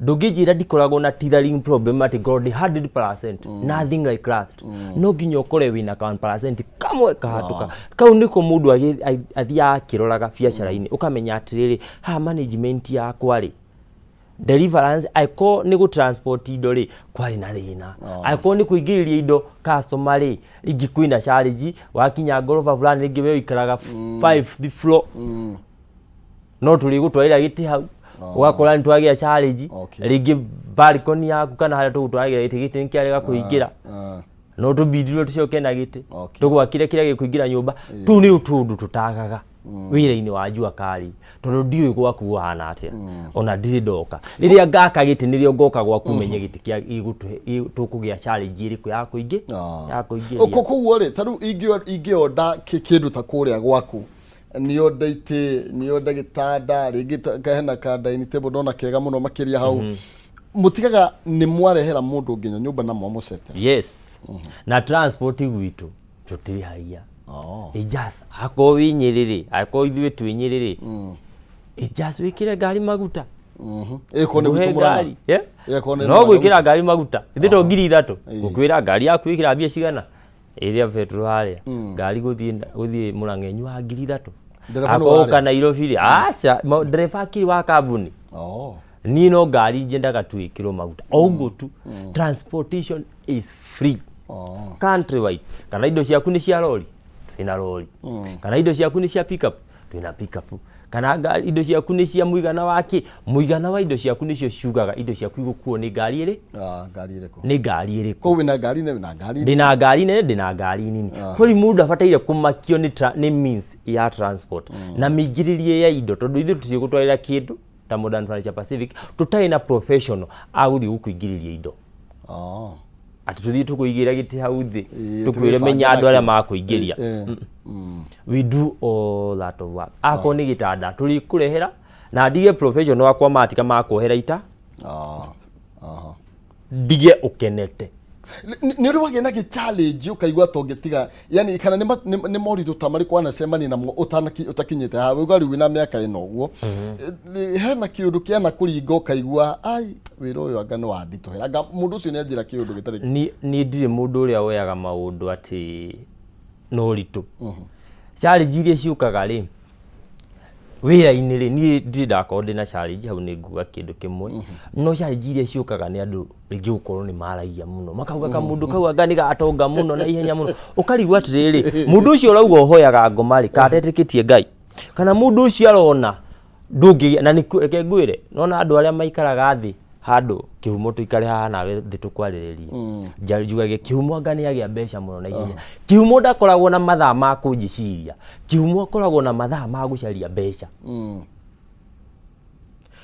Ndũngĩnjĩra ndikoragwo na tethering problem atĩ ngorwo ndĩ 100%. Nothing like that. No nginya ũkore wĩna ka 1% kamwe kahatũka kau, nĩko mũndũ athiaga akĩroraga biacara-inĩ, ũkamenya atĩrĩrĩ, haha management yakwa rĩ, deliverance, angĩkorwo nĩ gũ transport indo rĩ, kwarĩ na thĩna. Angĩkorwo nĩ kũingĩrĩria indo customer rĩ, rĩngĩ kwĩna challenge wakinya ngoroba fulani, rĩngĩ we ũikaraga fifth floor, no tũrĩgũtwarĩra gĩtĩ hau. Ũgakora nĩ twagĩa challenge. Rĩngĩ balcony yaku kana harĩa tũgũtwaragĩra gĩtĩ, gĩtĩ nĩ kĩarega kũingĩra. No tũbindirwo tũcoke na gĩtĩ. Tũgwakĩre kĩrĩa gĩkũingĩra nyũmba. Tũu nĩ tũũndũ tũtagaga wĩra-inĩ wa jua kali, tondũ ndiũĩ gwaku kũhana atĩa, ona ndirĩ ndoka. Rĩrĩa ngaka gĩtĩ nĩrĩo ngoka gwaku menye gĩtĩ kĩa gĩgũtũhe tũkũgĩa challenge ĩrĩkũ ya kũingĩ ya kũingĩria. Koguo rĩ, ta rĩu ingĩonda kĩndũ ta kũrĩa gwaku, nĩonda itĩ, nĩonda gĩtanda, rĩngĩ hena ka dining table ndona kega mũno makĩria hau, mũtigaga nĩ mwarehera mũndũ nginya nyũmba na mwamũcetera? Yes, na transport gwitũ tũtirĩhagia. It's just akorwo wĩ Nyĩrĩ rĩ, akorwo ithuĩ twĩ Nyĩrĩ rĩ, it's just wĩkĩre ngari maguta. Ĩkorwo nĩ Ngũhe gwitũ Mũrang'a. ngari, yeah? Ĩkorwo nĩ No Mũrang'a gwĩkĩra gwitũ. Ngari maguta ithe to 3000, ngũkwĩra ngari yaku ĩkĩra mbia cigana ĩrĩa betũrũ harĩa, ngari gũthiĩ Mũrang'a ĩnyuaga 3000. Ndereba nĩwe Akorwo warĩha? ũka Nairobi rĩ, aca, ndereba akĩrĩ wa kambuni. Niĩ no ngari njendaga tu ĩkĩrwo maguta o ũguo tu. Transportation is free countrywide. Kana indo ciaku nĩ cia rori, twĩna rori. Kana indo ciaku nĩ cia pickup, twĩna pickup. Kana ngari, indo ciaku nĩ cia mũigana wa kĩ, mũigana wa indo ciaku nĩcio ciugaga indo ciaku igũkuo nĩ ngari ĩrĩ. Ah, ngari ĩrĩkũ? Nĩ ngari ĩrĩkũ. Koguo wĩna ngari nene, wĩna ngari Ndĩna ngari nene, ndĩna ngari nini. Kweli mũndũ abataire kũmakio nĩ means ya transport na mĩingĩrĩrie ya indo, tondũ ithuĩ tũtigũtwarĩra kĩndũ ta Modern Furniture Pacific tũtarĩ na professional agũthiĩ gũkũingĩrĩria indo. Atĩ tũthiĩ tũkũigĩra gĩtĩ hau thĩ, tũkwĩre tũgĩbange menya andũ arĩa nakĩ. makũingĩria. We do all that of work. Akorwo nĩ gĩtanda tũrĩkũrehera na ndige professional wakwa matika makuohera ita. Ndige ũkenete. Nĩ ũrĩ wagĩa na gĩ challenge ũkaigua ta ũngĩtiga, yani kana nĩ moritũ ta marĩkũ wanacemania namo ũtakinyĩte haha uga rĩu wĩna mĩaka ĩno ũguo? Hena kĩũndũ kĩana kũringa ũkaigua, ai, wĩra ũyũ anga nĩ wanditũhĩra, anga mũndũ ũcio nĩ anjĩra kĩũndũ gĩtarĩ Niĩ ndirĩ mũndũ ũrĩa woyaga maũndũ atĩ na ũritũ. Challenge iria ciũkaga rĩ wĩra-inĩ rĩ, niĩ ndirĩ ndakorwo ndĩna challenge hau, nĩ nguga kĩndũ kĩmwe. No challenge iria ciũkaga nĩ andũ rĩngĩ gũkorwo nĩ maragia mũno, makauga kamũndũ kau anga nĩ gatonga mũno na ihenya mũno. Ũkarigwo atĩrĩrĩ, mũndũ ũcio ũrauga ũhoyaga ngoma rĩ, kana atetĩkĩtie Ngai, kana mũndũ ũcio arona ndũngĩgĩa na nĩ reke ngwĩre, nona andũ arĩa maikaraga thĩ handũ kĩhumo, tũikare haha nawe thĩ tũkwarĩrĩrie. Njugage kĩhumo anga nĩ agĩa mbeca mũno na ihenya. Kĩhumo ndakoragwo na mathaa ma kũnjĩciria, kĩhumo akoragwo na mathaa ma gũcaria mbeca.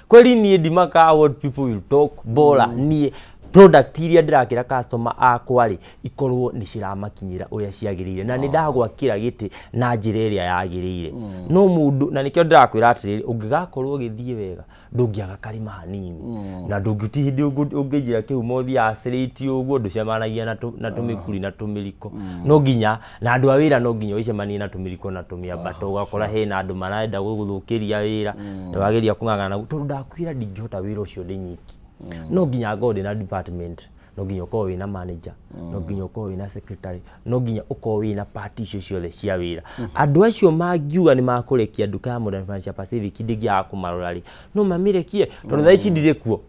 Kweli niĩ ndimakaga what people will talk, bora niĩ product iria ndĩrakĩra customer akwa rĩ, ikorwo nĩ ciramakinyĩra ũrĩa ciagĩrĩire na nĩ ndagwakĩra gĩtĩ na njĩra ĩrĩa yagĩrĩire. No mũndũ na nĩkĩo ndĩrakwĩra atĩrĩrĩ, ũngĩgakorwo ũgĩthiĩ wega ndũngĩaga karima hanini na ndũngĩti hĩndĩ ũngĩnjĩra kĩhumo ũthiaga straight ũguo, ndũcemanagia na tũmĩkuri na tũmĩriko. No nginya na andũ a wĩra, no nginya ũcemanie na tũmĩriko na tũmĩambato, ũgakora hena andũ marenda gũgũthũkĩria wĩra na wageria kũng'ang'ana naguo, tondũ ndakwĩra ndingĩhota wĩra ũcio ndĩ nyiki. No nginya ngorwo ndĩna department, no nginya ũkorwo wĩna manager, no nginya ũkorwo wĩna secretary, no nginya ũkorwo wĩna part icio ciothe cia wĩra. Andũ acio mangiuga nĩ makũrekia nduka ya Modern Furniture Pacific, ndĩngĩaga kũmarora rĩ, no mamĩrekie, tondũ thaa ici ndirĩ kuo.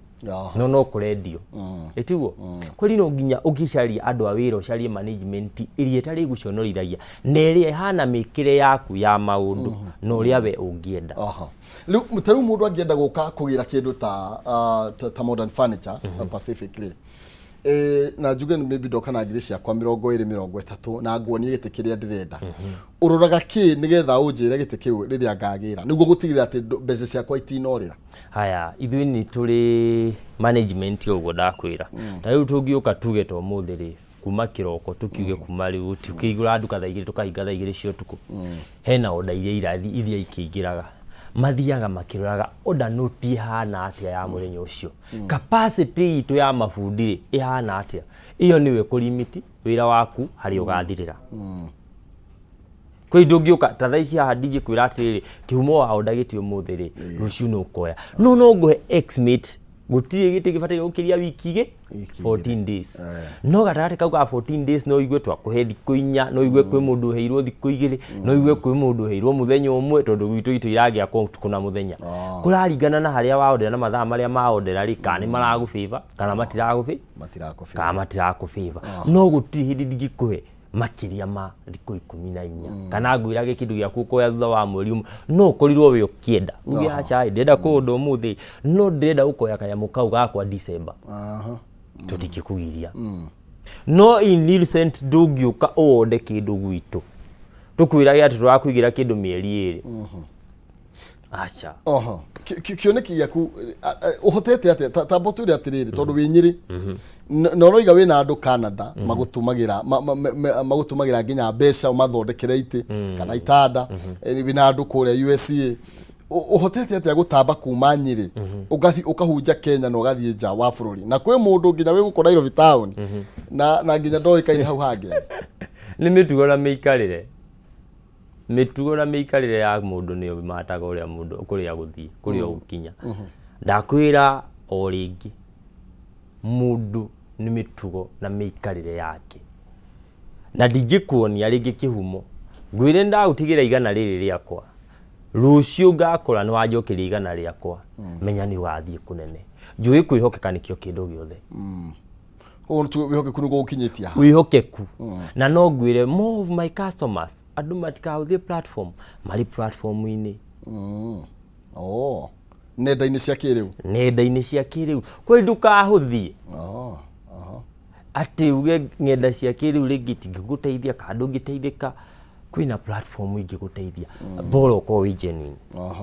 No kũrendio ĩtiguo kweli. No nginya ũngĩcaria andũ a wĩra, ũcarie management ĩrĩa ĩtarĩ gũconorithagia na ĩrĩa ĩhana mĩkĩre yaku ya maũndũ na ũrĩa we ũngĩenda. Rĩu ta rĩu mũndũ angĩenda gũka kũgĩra kĩndũ ta Modern Furniture Pacific rĩ, na njuge nĩ maybe ndoka na ngiri ciakwa 20, 30, na nguonie gĩtĩ kĩrĩa ndĩrenda, ũroraga kĩ nĩgetha ũnjĩre gĩtĩ kĩu rĩrĩa ngagĩra, nĩguo gũtigĩrĩra atĩ mbeca ciakwa itinorĩra? Haya, ithuĩ nĩ tũrĩ management ũguo ndakwĩra. Ta rĩu tũngĩũka tuge ta ũmũthĩ rĩ, kuma kĩroko tũkiuge kuma rĩu tũkĩhingũra nduka thaa 2, tũkahinga thaa 2 cia ũtukũ, hena order iria irathiĩ, iria ikĩingĩraga, mathiaga makĩroraga order note ĩhana atĩa ya mũthenya ũcio, capacity itũ ya mabundi rĩ ĩhana atĩa. Ĩyo nĩyo ĩkũlimit wĩra waku harĩa ũgathirĩra. Kwĩ indo ũngĩũka ta thaa ici haha, ndingĩkwĩra atĩrĩrĩ, kĩhumo wa order gĩtĩ ũmũthĩ rĩ, rũciũ nĩ ũkoya. No ngũhe estimate, gũtirĩ gĩtĩ gĩbataire gũkĩria wiki igĩ, Wiki. 14 days. No gatagatĩ kau ka 14 days, no igue twakũhe thikũ 4, no igue kwĩ mũndũ ũheirwo thikũ 2, no igue kwĩ mũndũ ũheirwo mũthenya ũmwe, tondũ gwitũ itũ iragĩakwo ũtukũ na mũthenya. Kũraringana na harĩa waondera na mathaa marĩa maondera rĩ, kana nĩ maragũbĩba kana matiragũbĩ Matirakũbĩba. Kana matirakũbĩba. No gũtirĩ hĩndĩ ndingĩkũhe. Makĩria ma thikũ 14 kana ngwĩrage kĩndũ gĩaku ũkoya thutha wa mweri ũmwe, no ũkorirwo wĩ ũkĩenda uge aca ĩ, ndĩrenda kũũnda ũmũthĩ, no ndĩrenda gũkoya kanyamũ kau gakwa December. Tũtingĩkũgiria, no in recent ndũngĩũka ũwonde kĩndũ gwitũ tũkwĩrage atĩ tũrakũigĩra kĩndũ mĩeri 2, aca. Oho. Kĩoneki gĩaku ũhotete atĩa? Tamba ũtwĩre atĩrĩrĩ, tondũ wĩ Nyĩrĩ na ũroiga wĩna andũ Canada magũtũmagĩra magũtũmagĩra nginya mbeca ũmathondekere itĩ kana itanda, wĩna andũ kũrĩa USA. Ũhotete atĩa gũtamba kuma Nyĩrĩ ũgathiĩ ũkahunja Kenya na ũgathiĩ nja wa bũrũri, na kwĩ mũndũ nginya wĩ gũkũ Nairobi town na nginya ndoĩkaine hau hangĩ? Nĩ mĩtugo na mĩikarĩre. Mĩtugo na mĩikarĩre ya mũndũ nĩyo ĩmataga ũrĩa mũndũ kũrĩa gũthiĩ, kũrĩa ũgũkinya. Ndakwĩra o rĩngĩ, mũndũ nĩ mĩtugo na mĩikarĩre yake. Na ndingĩkuonia rĩngĩ kĩhumo, ngwĩre nĩ ndagũtigĩra 100 rĩrĩ rĩakwa, rũciũ ngakora nĩ wanjokeria 100 rĩakwa, menya nĩ ũgathiĩ kũnene. Njũĩ kwĩhokeka nĩkĩo kĩndũ gĩothe. Ũguo nĩ wĩhokeku nĩguo ũkinyĩtie haha. Wĩhokeku. Na no ngwĩre more of my customers, andũ matikahũthie platform, marĩ platform-inĩ. Oh. Nenda-inĩ cia kĩrĩu. Nenda-inĩ cia kĩrĩu. Kwĩ ndũkahũthie. Oh. Aha. Atĩ uge ng'enda cia kĩrĩu rĩngĩ itingĩgũteithia kana ndũngĩteithĩka, kwĩna platform ingĩgũteithia, bora ũkorwo wĩ genuine.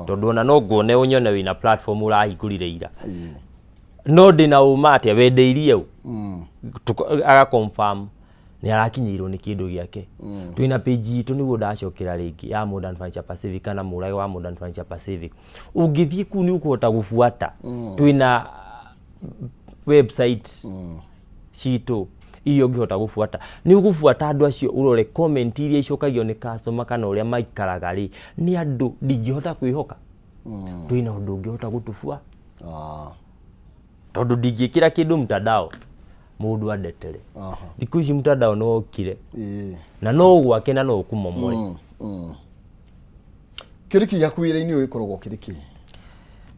Tondũ ona no nguone ũnyone wĩna platform ũrahingũrire ira, no ndĩna ũma atĩa wendeirie ũ aga confirm nĩ arakinyĩirwo nĩ kĩndũ gĩake. Twĩna page itũ, nĩguo ndacokera rĩngĩ, ya Modern Furniture Pacific kana Mũrage wa Modern Furniture Pacific. Ũngĩthiĩ kũu nĩ ũkũhota gũbuata. Twĩna website citũ iria ũngĩhota gũbuata. Nĩ ũgũbuata andũ acio, ũrore comment iria icokagio nĩ customer kana ũrĩa maikaraga rĩ, nĩ andũ ndingĩhota kwĩhoka. Twĩna ũndũ ũngĩhota gũtũbua, tondũ ndingĩkĩra kĩndũ mtandao mũndũ andetere. Thikũ ici mtandao nĩ wokire na no ũgwake na no ũkũmomore. Kĩoneki gĩaku wĩra-inĩ ũyũ gĩkoragwo kĩrĩ kĩ?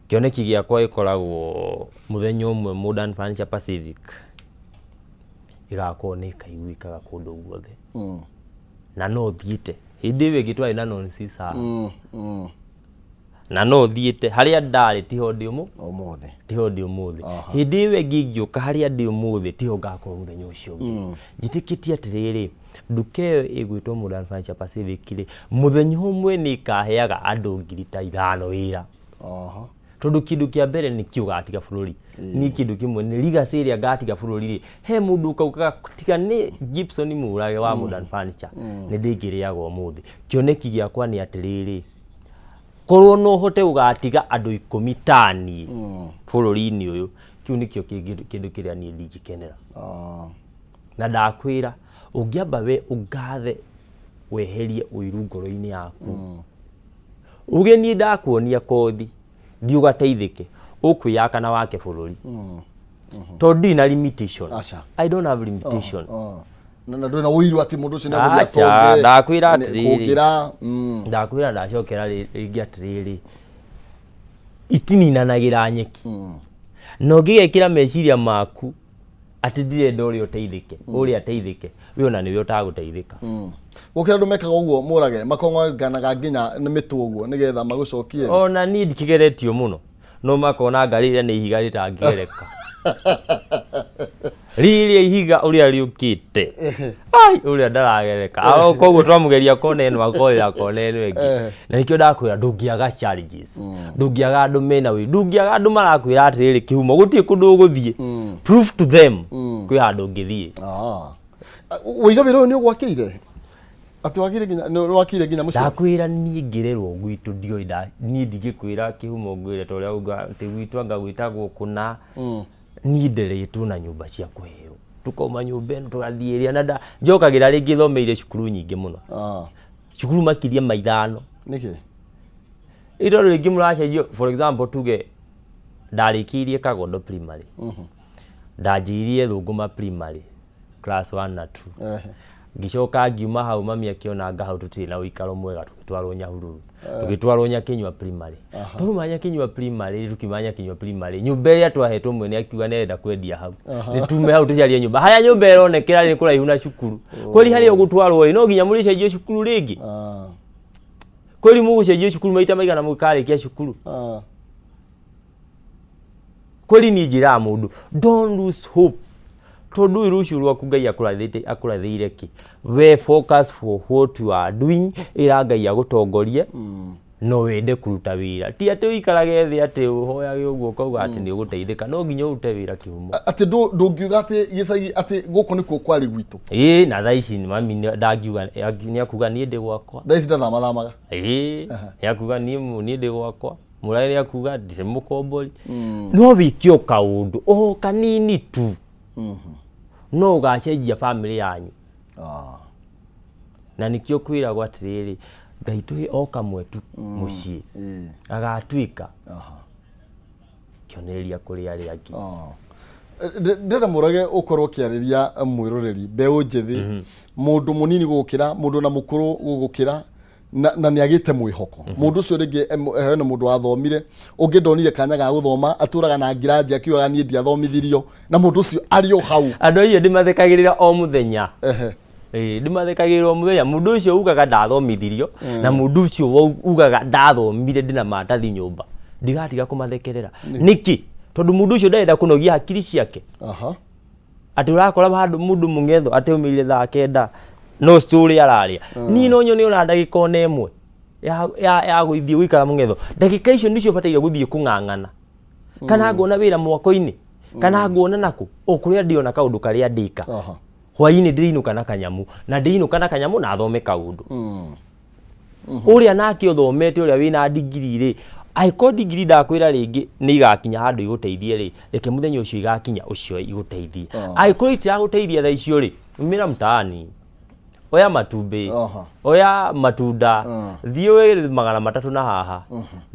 Kĩoneki gĩakwa gĩkoragwo mũthenya ũmwe Modern Furniture Pacific ĩgakorwo nĩ ĩkaiguĩkaga kũndũ guothe, na no thiĩte hĩndĩ ĩyo ĩngĩ twarĩ na nonsense haha, na no thiĩte harĩa ndarĩ tiho ndĩ ũmũ Ũmũthĩ. Tiho ndĩ ũmũthĩ. Hĩndĩ ĩyo ĩngĩ ingĩũka, harĩa ndĩ ũmũthĩ tiho ngakorwo mũthenya ũcio ũngĩ. Njĩtĩkĩtie atĩrĩrĩ, nduka ĩyo ĩgwĩtwo Modern Furniture Pacific rĩ, mũthenya ũmwe nĩ ĩkaheaga andũ 5000 wĩra. Tondũ kĩndũ kĩa mbere nĩ kĩ ũgatiga bũrũri? Niĩ kĩndũ kĩmwe nĩ legacy ĩrĩa ngatiga bũrũri rĩ, he mũndũ ũkaugaga tiga nĩ Gibson Mũrage wa Modern Furniture nĩ ndĩngĩrĩaga ũmũthĩ. Kĩoneki gĩakwa nĩ atĩrĩrĩ, korwo no hote gũgatiga andũ 10 ta niĩ bũrũri-inĩ ũyũ, kĩu nĩkĩo kĩndũ kĩrĩa niĩ ndingĩkenera. Na ndakwĩra, ũngĩamba we ũngathe weherie ũiru ngoro-inĩ yaku, uge niĩ ndakuonia kothi, thiĩ ũgateithĩke, ũkwĩyaka na wake bũrũri, tondũ ndirĩ na limitation. Aca. I don't have limitation. Na ndũrĩ na ũiru atĩ mũndũ ũcio nĩegũthiĩ Aca, atonge ndakwĩra atĩrĩrĩ. Kũngĩra. Ndakwĩra, ndacokera rĩngĩ atĩrĩrĩ, itininanagĩra nyeki, na ũngĩgekĩra meciria maku atĩ ndirenda ũrĩa ũteithĩke, ũrĩa ateithĩke, we ona nĩwe ũtagũteithĩka. Gũkĩra andũ mekaga ũguo Mũrage, makong'anganaga nginya nĩ mĩtwe ũguo nĩgetha magũcokie. Ona niĩ ndikĩgeretio mũno, no makona ngarĩrĩa nĩ ihiga rĩtangĩgereka, rĩrĩa ihiga ũrĩa rĩũkĩte, ai, ũrĩa ndaragereka. Koguo twamũgeria kona ĩno akorera kona ĩno ĩngĩ. Na nĩkĩo ndakwĩra ndũngĩaga challenges, ndũngĩaga andũ mena wĩru, ndũngĩaga andũ marakwĩra atĩrĩrĩ, kĩhumo gũtirĩ kũndũ ũgũthiĩ. Prove to them kwĩ handũ ũngĩthiĩ. Wĩiga wĩra ũyũ nĩ ũgwakĩire atĩ wakĩire nginya nĩ wakĩire nginya mũciĩ? Ndakwĩra niĩ ngĩrerwo gwitũ ndioĩ niĩ ndingĩkwĩra kĩhumo ngwĩre ta ũrĩa uga atĩ gwitũ anga gwĩtagwo kũna. Niĩ nderetwo na nyũmba cia kũheo, tũkauma nyũmba ĩno tũgathiĩ ĩrĩa, na njokagĩra rĩngĩ thomeire cukuru nyingĩ mũno. Cukuru makĩria ma 5. Nĩkĩ? Ĩ tondũ rĩngĩ mũracenjio. For example, tuge ndarĩkĩirie Kagondo Primary, ndanjirie Thũngũma Primary class 1 na 2. Ngĩcoka ngiuma hau, mami akĩona anga hau tũtirĩ na ũikaro mwega, tũgĩtwarwo Nyahururu, tũgĩtwarwo Nyakinyua Primary. Twauma Nyakinyua Primary, tũkiuma Nyakinyua Primary, nyũmba ĩrĩa twahetwo mwene akiuga nĩarenda kwendia hau, nĩ tume hau tũcarie nyũmba harĩa nyũmba ĩronekera nĩ kũraihu na cukuru. Kweri harĩa ũgũtwarwo ĩ, no nginya mũrĩcenjio cukuru rĩngĩ. Kweri mũgũcenjio cukuru maita maigana mũgĩkarĩkia cukuru? Kweli niĩ njĩraga mũndũ, don't lose hope, tondũ ũyũ rũciũ rwaku Ngai akũrathĩte, akũrathĩire kĩ? We focus for what you are doing, ĩra Ngai agũtongorie no wende kũruta wĩra, ti atĩ ũikarage thĩ atĩ ũhoyage ũguo ũkauga atĩ nĩ ũgũteithĩka. No nginya ũrute wĩra kĩhumo. Atĩ ndũngiuga atĩ gĩcagi, atĩ gũkũ nĩkuo kwarĩ gwitũ. Ĩĩ, na thaa ici mami ndangiuga, nĩ akuga niĩ ndĩ gwakwa. Thaa ici ndathamamathamaga. Ĩĩ, nĩ akuga niĩ ndĩ gwakwa. Mũraĩ nĩ akuga ndirĩ mũkombori. No wĩke o kaũndũ o kanini tu, no ũgacenjia bamĩrĩ yanyu. Na nĩkĩo kwĩragwo atĩrĩrĩ, Ngai tũhe o kamwe tu mũciĩ, agatuĩka kĩonereria kũrĩ arĩa angĩ. Ndĩrenda Mũrage ũkorwo ũkĩarĩria mwĩroreri, mbeũ njĩthĩ, mũndũ mũnini gũgũkĩra, mũndũ na mũkũrũ gũgũkĩra, na nĩ agĩte mwĩhoko. Mũndũ ũcio rĩngĩ hena mũndũ wathomire, ũngĩ ndonire kanya ga gũthoma, atũraga na ngiraji akiugaga niĩ ndiathomithirio, na mũndũ ũcio arĩ o hau. Andũ acio ndĩmathekagĩrĩra o mũthenya. Ĩĩ, ndĩmathekagĩrĩra o mũthenya. Mũndũ ũcio ugaga ndathomithirio na mũndũ ũcio ugaga ndathomire ndĩna maratathi nyũmba, ndigatiga kũmathekerera. Nĩkĩ? Tondũ mũndũ ũcio ndarenda kũnogia hakiri ciake. Atĩ ũrakora handũ mũndũ mũng'etho atĩ aumĩrire thaa 9 no story ararĩa. Niĩ no nyone ona ndagĩka ona ĩmwe ya gũthiĩ gũikara mũng'etho, ndagĩka icio nĩcio bataire gũthiĩ kũng'ang'ana, kana ngona wĩra mwako-inĩ, kana ngona nakũ o kũrĩa ndĩona kaũndũ karĩa ndĩka. Hwainĩ ndĩrĩinũka na kanyamu, na ndĩinũka na kanyamu na thome kaũndũ. Ũrĩa nake ũthomete, ũrĩa wĩna ndigiri rĩ, angĩkorwo ndigiri ndakwĩra rĩngĩ nĩ igakinya handũ igũteithie rĩ, reke mũthenya ũcio igakinya ũcio igũteithie. Angĩkorwo itiragũteithia thaa icio rĩ, umĩra mtaani, oya matumbĩ, oya matunda, thiĩ wĩre 300 na haha,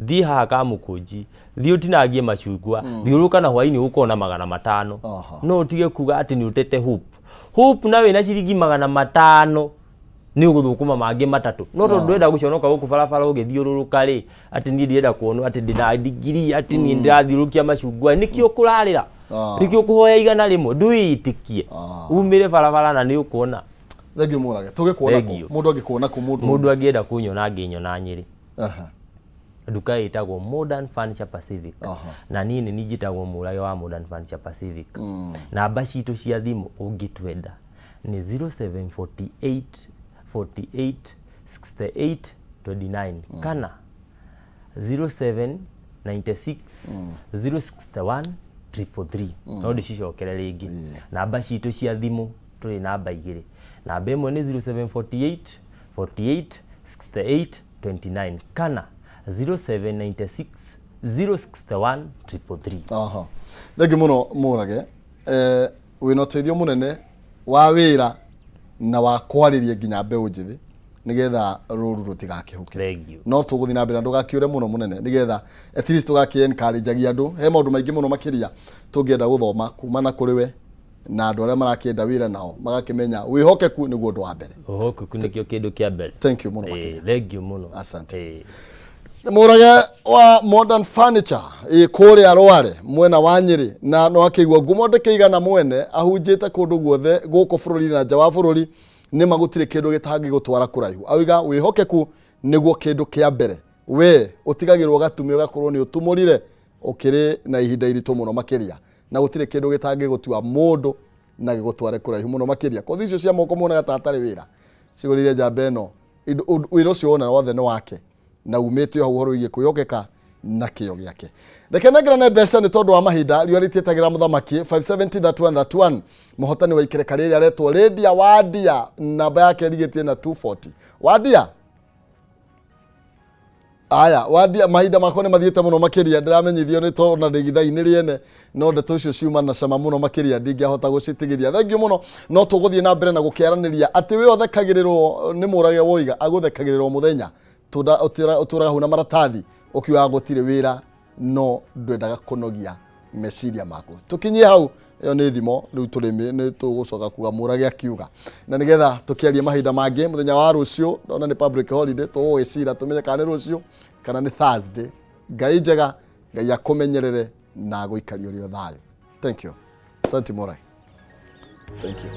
thiĩ haha Kamũkũnji, thiĩ ũtinangie macungwa, thiũrũrũka na hwainĩ ũgũkorwo na 500. No ũtige kuga atĩ nĩ ũtete hope. Hope na wĩna ciringi 500 nĩ ũgũthũkũma mangĩ 300, no tondũ ndũrenda gũconoka gũkũ barabara ũgĩthiũrũrũka rĩ, atĩ niĩ ndirenda kuonwo atĩ ndĩna ndigiri, atĩ niĩ ndĩrathiũrũrũkia macungwa, nĩkĩo ũkũrarĩra? Nĩkĩo ũkũhoya 100? Ndwĩĩtĩkie. Umĩre barabara na nĩ ũkuona. Thengiũ Mũrage, tũgĩkuona kũ? Thengiũ. Mũndũ angĩkuona kũ mũndũ? Mũndũ angĩenda kũnyona angĩnyona Nyĩrĩ. Nduka ĩtagwo Modern Furniture Pacific. Na niĩ nĩ niĩ njĩtagwo Mũrage wa Modern Furniture Pacific. Namba citũ cia thimũ ũngĩtwenda nĩ 0748 48 68 29 kana 0796 061 333. No ndĩcicokere rĩngĩ, namba citũ cia thimũ tũrĩ namba igĩrĩ. Namba ĩmwe nĩ 0748 48 68 29 kana 0796 061 333. Thengiũ mũno Mũrage, wĩna ũteithio mũnene wa wĩra na wa kwarĩria nginya mbeũ njĩthĩ nĩgetha rũru rũtigakĩhuke. Thengiũ. No tũgũthiĩ na mbere na ndũgakĩũre mũno mũnene, nĩgetha at least tũgakĩ encourage andũ. He maũndũ maingĩ mũno makĩria tũngĩenda gũthoma kuma na kũrĩ we, na andũ arĩa marakĩenda wĩra nao magakĩmenya wĩhokeku nĩguo ũndũ wa mbere. Ũhokeku nĩkĩo kĩndũ kĩa mbere. Thank you mũno makĩria. Thank you mũno. Asante. Mũrage wa Modern Furniture ĩ kũrĩa Rware mwena wa Nyĩrĩ, na no akĩigua ngumo ndĩkĩigana mwene ahunjĩte kũndũ guothe gũkũ bũrũri na nja wa bũrũri. Nĩ ma gũtirĩ kĩndũ gĩtangĩgũtwara kũraihu. Auga wĩhokeku nĩguo kĩndũ kĩa mbere. We ũtigagĩrwo gatume ũgakorwo nĩ ũtumũrire ũkĩrĩ na ihinda iritũ mũno makĩria, na gũtirĩ kĩndũ gĩtangĩgũtua mũndũ na gĩgũtware kũraihu mũno makĩria. Kothi icio cia moko muonaga ta hatarĩ wĩra, cigũrĩire njamba ĩno wĩra ũcio wona wothe nĩ wake, na umĩte o hau ũhoro wĩgiĩ kwĩhokeka na kĩo gĩake. Reke nengerane mbeca nĩ tondũ wa mahinda, riũa rĩtietagĩra mũthamaki. 570 31 31, mũhotani wa ikereka rĩrĩ aretwo Lydia Wadia, namba yake ĩrigĩtie na 240. Wadia, aya Wadia, mahinda makwa nĩ mathiĩte mũno makĩria, ndĩramenyithio nĩ tondũ na ndĩ githainĩ rĩene, no ndeto icio ciuma na cama mũno makĩria, ndingĩahota gũcitigithia. Thengiũ mũno, no tũgũthiĩ na mbere na gũkĩaranĩria atĩ we ũthekagĩrĩrwo nĩ Mũrage woiga agũthekagĩrĩrwo mũthenya ũtũraga hau na maratathi ũkiugaga gũtirĩ wĩra, no ndwendaga kũnogia meciria maku. Tũkinyie hau. Ĩyo nĩ thimo rĩu tũrĩmĩ nĩ tũgũcoka kuga Mũrage akiuga. Na nĩgetha tũkĩarie mahinda mangĩ mũthenya wa rũciũ, ndona nĩ public holiday, tũgũgĩcira tũmenye kana nĩ rũciũ kana nĩ Thursday. Ngai njega, Ngai akũmenyerere na agũikarie ũrĩ o thayũ. Thank you. Asante Mũrage. Thank you.